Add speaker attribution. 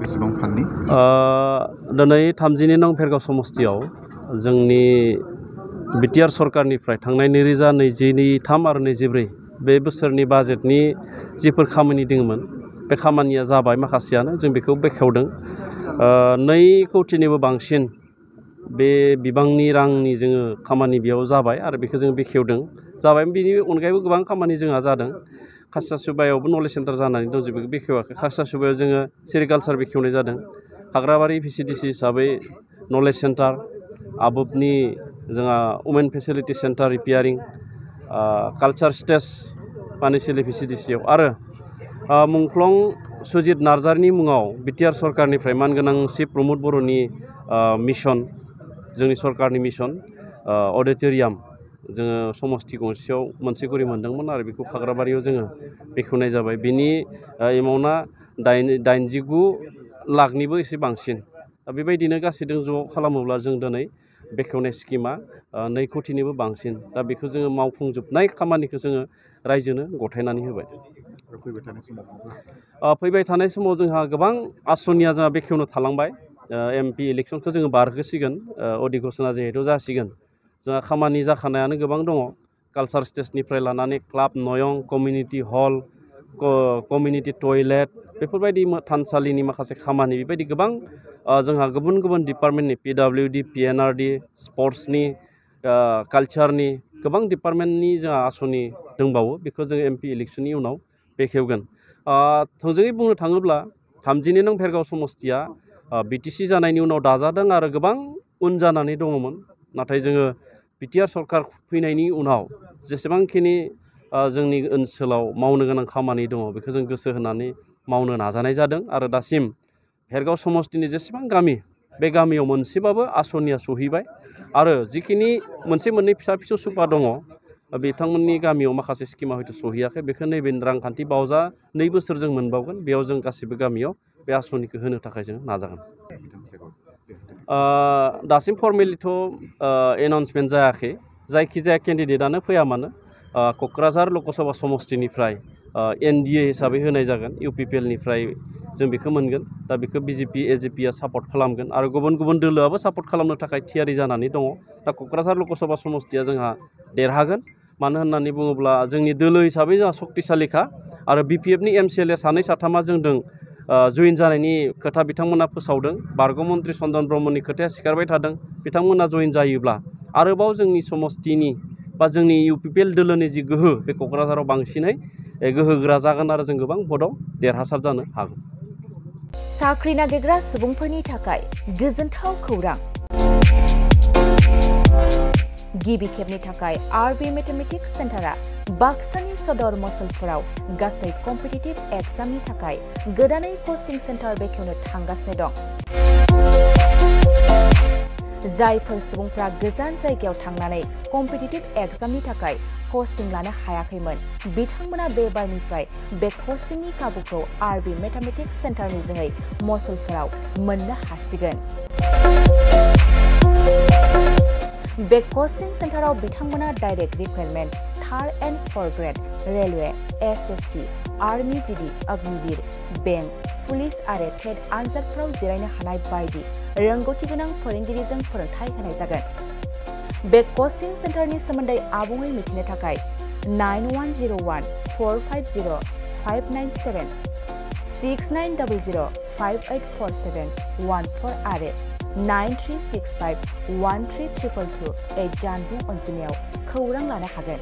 Speaker 1: बेसेबां फान्डनि
Speaker 2: दिनै 30 नं भेरगाव समस्तियाव जोंनि बिटिआर सरकारनिफ्राय थांनाय 2023 आरो 24 बे बोसोरनि बाजेटनि जिफोर खामानि दङमोन बे खामानिया जाबाय माखासेयानो जों बेखौ बेखेवदों 2 कौटिनिबो बांसिन बे बिबांनि रांनि जोङो खामानि बेयाव जाबाय आरो बेखौ जों बेखेवदों जाबाय बेनि अनगायैबो गोबां खामानि जोंहा जादों खासियासुबायावबो नलेज सेन्टार जानानै दं जों बेखौ बेखेवाखै खासियासुबायाव जोङो सेरिकालचार बेखेवनाय जादों हाग्राबारि भिसिडिसि हिसाबै नलेज सेन्टार आबुबनि जोंहा women facility centre repairing culture stage पानिसिलि भिसिडिसियाव आरो मुंख्लं सुजित नार्जारिनि मुङाव बिटिआर सरकारनिफ्राय मानगोनां सि प्रमद बर'नि मिशन जोंनि सरकारनि मिशन अडिटोरियाम जोङो समस्ति गंसेयाव मोनसे गरि मोनदोंमोन आरो बेखौ खाग्राबारियाव जोङो बेखेवनाय जाबाय बिनि एमाउन्टआ 89 लाखनिबो एसे बांसिन बेबायदिनो गासैजों ज' खालामोब्ला जों दिनै बेखेवनाय स्किमा 2 कौटिनिबो बांसिन दा बेखौ जोङो मावफुंजोबनाय खामानिखौ जोङो रायजोनो गथायनानै होबाय फैबाय थानाय समाव जोंहा गोबां आसनिया जोंहा बेखेवनो थालांबाय एमपि इलेक्सनखौ जोङो बारहोसिगोन अधिघोषणा जिहेतु जासिगोन जोंहा खामानि जाखानायानो गोबां दङ कालचार स्टेजनिफ्राय लानानै क्लाब नयं कमिउनिटि हल कमिउनिटि टयलेट बेफोरबायदि थानसालिनि माखासे खामानि बेबायदि गोबां जोंहा गुबुन गुबुन डिपार्टमेन्टनि पिडब्लिउडि पिएनआरडि स्पर्ट्सनि कालचारनि गोबां डिपार्टमेन्टनि जोंहा आसनि दंबावो बेखौ जों एमपि इलेक्सननि उनाव बेखेवगोन थोंजोङै बुंनो थाङोब्ला 30 नं भेरगाव समस्तिया बिटिसि जानायनि उनाव दाजादों आरो गोबां उन जानानै दङमोन नाथाय जोङो बिटिआर सरकार फैनायनि उनाव जेसेबांखिनि जोंनि ओनसोलाव मावनो गोनां खामानि दङ बेखौ जों गोसो होनानै मावनो नाजानाय जादों आरो दासिम भेरगाव समस्तिनि जेसेबां गामि बे गामियाव मोनसेबाबो आसनिया सहैबाय आरो जिखिनि मोनसे मोननै फिसा फिसौ सुपा दङ बिथांमोननि गामियाव माखासे स्किमा हयथ' सहैयाखै बेखौ नैबे रांखान्थि बावजा 2 बोसोर जों मोनबावगोन बेयाव जों गासिबो गामियाव बे आसनिखौ होनो थाखाय जों नाजागोन दासिम फर्मेलिथ' एनाउन्समेन्ट जायाखै जायखिजाया केन्डिडेटआनो फैया मानो क'क्राझार लकसभा समस्तिनिफ्राय एनडिए हिसाबै होनाय जागोन इउपिपिएलनिफ्राय जों बेखौ मोनगोन दा बेखौ बिजेपि एजेपिआ सापर्ट खालामगोन आरो गुबुन गुबुन दोलोआबो सापर्ट खालामनो थाखाय थियारि जानानै दङ दा क'क्राझार लकसभा समस्तिया जोंहा देरहागोन मानो होननानै बुङोब्ला जोंनि दोलो हिसाबै जोंहा सक्तिशालिखा आरो बिपिएफनि एमसिएलए 2 3 जोंदों जइन जानायनि खोथा बिथांमोना फोसावदों बारग' मन्त्रि चन्दन ब्रह्मनि खोथाया सिखारबाय थादों बिथांमोना जइन जायोब्ला आरोबाव जोंनि समस्तिनि बा जोंनि इउपिपिएल दोलोनि जि गोहो बे क'क्राझाराव बांसिनै गोहोगोरा जागोन आरो जों गोबां भटआव देरहासार जानो हागोन
Speaker 3: साख्रि नागिरग्रा सुबुंफोरनि थाखाय गोजोनथाव खौरां गिबि खेबनि थाखाय आरबि मेथमेटिक्स सेन्टारा बाक्सानि सदर मसलपुराव गासै कम्पिटिटिभ एग्जामनि थाखाय गोदानै कचिं सेन्टार बेखेवनो थांगासिनो दं जायफोर सुबुंफ्रा गोजान जायगायाव थांनानै कम्पिटिटिभ एग्जामनि थाखाय कचिं लानो हायाखैमोन बिथांमोना बे बारनिफ्राय बे कचिंनि खाबुखौ आरबि मेथमेटिक्स सेन्टारनि जोहै मसलपुराव मोननो हासिगोन बे कचिं सेन्टाराव बिथांमोना direct recruitment 3rd and 4th grade railway SSC army GD Agniveer bank police आरो टेट आनजादफोराव जिरायनो हानाय बायदि रोंगौथि गोनां फोरोंगिरिजों फोरोंथाय होनाय जागोन बे कचिं सेन्टारनि सोमोन्दै आबुङै मिथिनो थाखाय 9101450597 6900584714 आरो 9365132228 जानबुं अनजिमायाव खौरां लानो हागोन।